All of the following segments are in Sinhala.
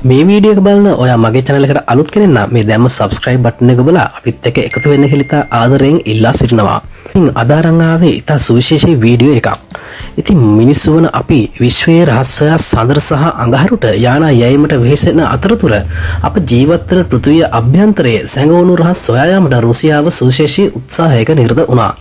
මේ වීඩියෝ එක බලන ඔයා මගේ channel එකට අලුත් කෙනෙක් නම් මේ දැන්ම subscribe button එක ඔබලා අපිත් එක්ක එකතු වෙන්න කියලා ඉතා ආදරයෙන් ඉල්ලා සිටිනවා. ඉතින් අද අරන් ආවේ ඉතා සුවිශේෂී වීඩියෝ එකක්. ඉතින් මිනිස්සු වන අපි විශ්වයේ රහස් සොයා සඳර සහ අඟහරුට යානා යැවීමට වෙහෙසෙන අතරතුර අප ජීවත් වන පෘථිවිය අභ්‍යන්තරයේ සැඟවුණු රහස් සොයා යාමට රුසියාව සුවිශේෂී උත්සාහයක නිරත වුණා.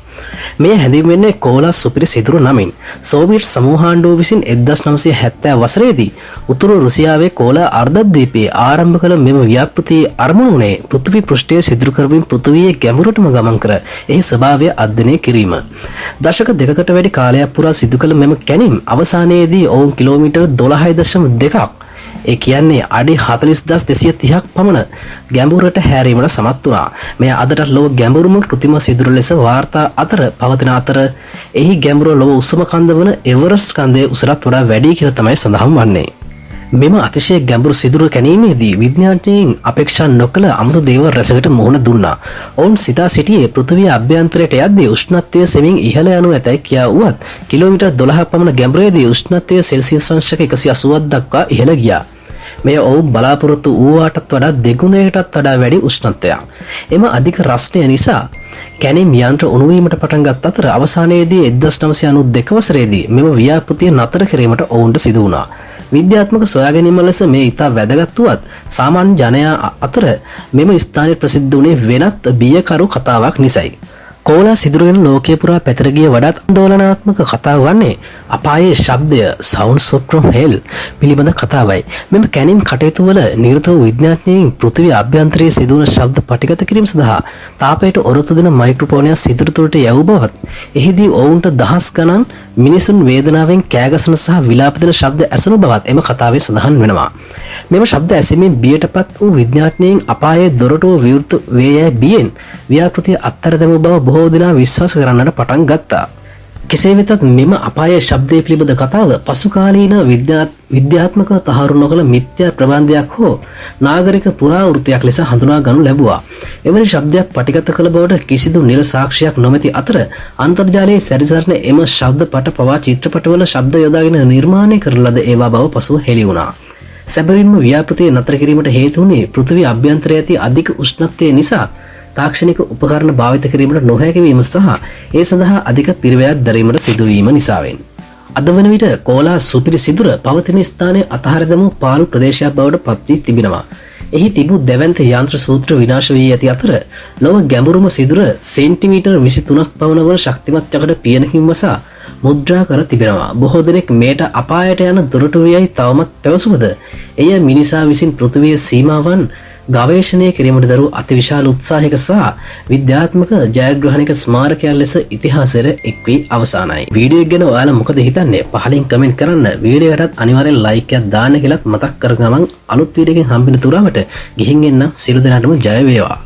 මෙය හැඳින්වෙන්නේ කෝලා සුපිරි සිදුරු නමින්. සෝවියට් සමූහාණ්ඩුව විසින් 1970 වසරේදී උතුරු රුසියාවේ කෝලා අර්ධද්වීපයේ ආරම්භ කළ මෙම ව්‍යාපෘතියේ අරමුණ වුණේ පෘථිවි පෘෂ්ඨය සිදුරු කරමින් පෘථිවියේ ගැඹුරටම ගමන් කර එහි ස්වභාවය අධ්‍යයනය කිරීම. දශක දෙකකට වැඩි කාලයක් පුරා සිදු කළ මෙම කැණීම් අවසානයේදී ඔවුන් කිලෝමීටර් 12.2ක්, ඒ කියන්නේ අඩි 40,230ක් පමණ ගැඹුරට හැරීමට සමත් වුණා. මෙය අදටත් ලොව ගැඹුරුම කෘතිම සිදුර ලෙස වාර්තා අතර පවතින අතර එහි ගැඹුර ලොව උසම කන්ද වන එවරස්ට් කන්දේ උසටත් වඩා වැඩි කියලා තමයි සඳහන් වන්නේ. මෙම අතිශය ගැඹුරු සිදුර කැණීමේදී විද්‍යාඥයින් අපේක්ෂා නොකළ අමුතු දේවල් රැසකට මුහුණ දුන්නා. ඔවුන් සිතා සිටියේ පෘථිවිය අභ්‍යන්තරයට යද්දී උෂ්ණත්වය සෙමින් ඉහළ යනු ඇතැයි කියා වුවත්, කිලෝමීටර් 12ක් පමණ ගැඹුරේදී උෂ්ණත්වය සෙල්සියස් අංශක 180ක් දක්වා ඉහළ ගියා. මෙය ඔවුන් බලාපොරොත්තු වූවාටත් වඩා දෙගුණයකටත් වඩා වැඩි උෂ්ණත්වයක්. එම අධික රස්නය නිසා කැණීම් යන්ත්‍ර උණුවීමට පටන් ගත් අතර අවසානයේදී 1992 වසරේදී මෙම ව්‍යාපෘතිය නතර කිරීමට ඔවුන්ට සිදු වුණා. විද්‍යාත්මක සොයාගැනීම ලෙස මේ ඉතා වැදගත් වුවත්, සාමාන්‍ය ජනයා අතර මෙම ස්ථානය ප්‍රසිද්ධ වුණේ වෙනත් බියකරු කතාවක් නිසයි. කෝලා සිදුර ගැන ලෝකය පුරා පැතිර ගිය වඩාත් ආందోලනාත්මක කතාව වන්නේ අපායේ ශබ්දය, Sounds from Hell පිළිබඳ කතාවයි. මෙම කැණීම් කටයුතු වල නිරත වූ විද්‍යාඥයින් පෘථිවි අභ්‍යන්තරයේ සිදුවන ශබ්ද පටිගත කිරීම සඳහා තාපයට ඔරොත්තු දෙන මයික්‍රොෆෝනයක් සිදුර තුළට යැවූ බවත්, එහිදී ඔවුන්ට දහස් ගණන් මිනිසුන් වේදනාවෙන් කෑගසන සහ විලාප දෙන ශබ්ද ඇසුණු බවත් එම කතාවේ සඳහන් වෙනවා. මෙම ශබ්ද ඇසීමෙන් බියටපත් වූ විද්‍යාඥයින් අපායේ දොරටුව විවෘත වේ යැයි බියෙන් ව්‍යාපෘතිය අත්හැර දැමූ බව බොහෝ දෙනා විශ්වාස කරන්නට පටන් ගත්තා. කෙසේ වෙතත් මෙම අපායේ ශබ්දය පිළිබඳ කතාව පසුකාලීන විද්‍යාත්මකව තහවුරු නොකළ මිත්‍යා ප්‍රබන්ධයක් හෝ නාගරික පුරාවෘත්තයක් ලෙස හඳුනා ගනු ලැබුවා. එවැනි ශබ්දයක් පටිගත කළ බවට කිසිදු නිල සාක්ෂියක් නොමැති අතර, අන්තර්ජාලයේ සැරිසරන එම ශබ්ද පට පවා චිත්‍රපටවල ශබ්ද යොදාගෙන නිර්මාණය කරන ලද ඒවා බව පසුව හෙළි වුණා. සැබවින්ම ව්‍යාපෘතිය නතර කිරීමට හේතු වුණේ පෘථිවි අභ්‍යන්තරයේ ඇති අධික උෂ්ණත්වය නිසා තාක්ෂණික උපකරණ භාවිත කිරීමට නොහැකි වීම සහ ඒ සඳහා අධික පිරිවැයක් දැරීමට සිදුවීම නිසාවෙන්. අද වන විට කෝලා සුපිරි සිදුර පවතින ස්ථානයේ අතහර දැමූ පාළු ප්‍රදේශයක් බවට පත් වී තිබෙනවා. එහි තිබූ දැවැන්ත යන්ත්‍ර සූත්‍ර විනාශ වී ඇති අතර, ලොව ගැඹුරුම සිදුර සෙන්ටිමීටර් 23ක් පමණ වන ශක්තිමත් යකඩ පියනකින් වසා මුද්‍රා කර තිබෙනවා. බොහෝ දෙනෙක් මෙයට අපායට යන දොරටු යයි තවමත් පැවසුවද, එය මිනිසා විසින් පෘථිවියේ සීමාවන් ගවේෂණය කිරීමට දරූ අතිවිශාල උත්සාහයක සහ විද්‍යාත්මක ජයග්‍රහණයක ස්මාරකයක් ලෙස ඉතිහාසයට එක් වී අවසానයි. වීඩියෝ එක ගැන ඔයාලා මොකද හිතන්නේ? පහලින් කමෙන්ට් කරන්න. වීඩියෝ එකටත් අනිවාර්යෙන් ලයික් එකක් දාන්න කියලාත් මතක් කර ගමන් අලුත් වීඩියෝ එකකින් හම්බෙන තුරාවට ගිහින් එන්න. සියලු දෙනාටම ජය වේවා.